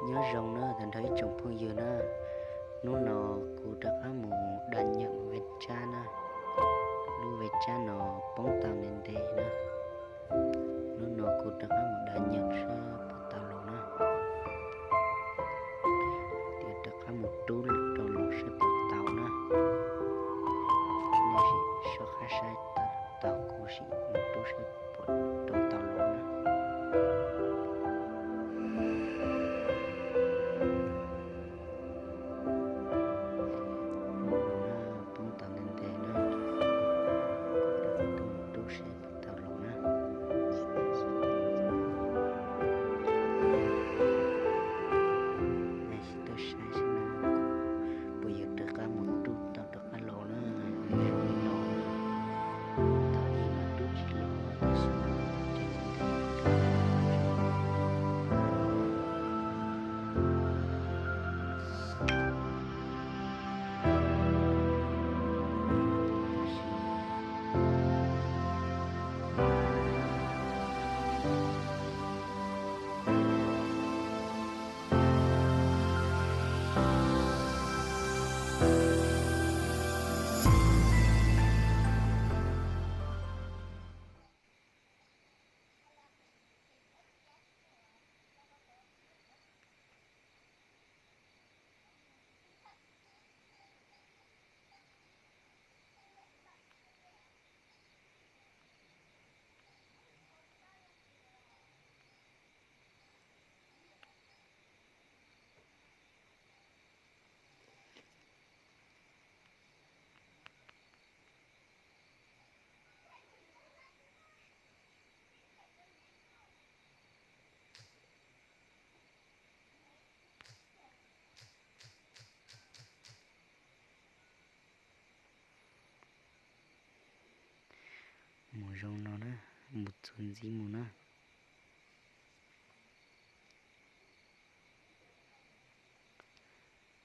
Nyob zoo na tag nrho ib tsoom phooj ywg na, hnub no kuv rov qab mus da nyam vej tsab na, lub vej tsab no poob tau ntev ntev na, hnub no kuv rov qab mus da nyam saib puas tau los na, tias rov qab mus rub rau los saib puas tau na, nej sim soj qab saib tau kuv sim mus rub saib puas rau tau los na. Poob tau ntev ntev na, rub saib puas tau los na. Tuaj saib saib na, puas yuav rov qab mus rub tau rov qab los na, zoo li no na. Tau ib mas rub tsis los tab sis no ces Mus zoo no na, mus txuas ntxiv mus na.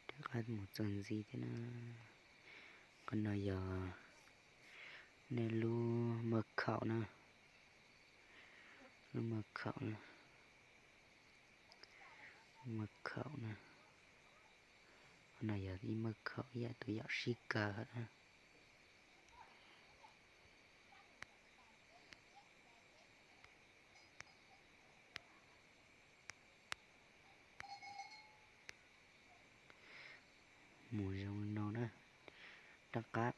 Rov qab mus txuas ntxiv thiab na. Qhov no yog nej lub maj khaum na, lub maj khaum na, maj khaum na. Qhov no yog ib maj khaum ib yam tus yam sib kaw na. Mus zoo no na, rov qab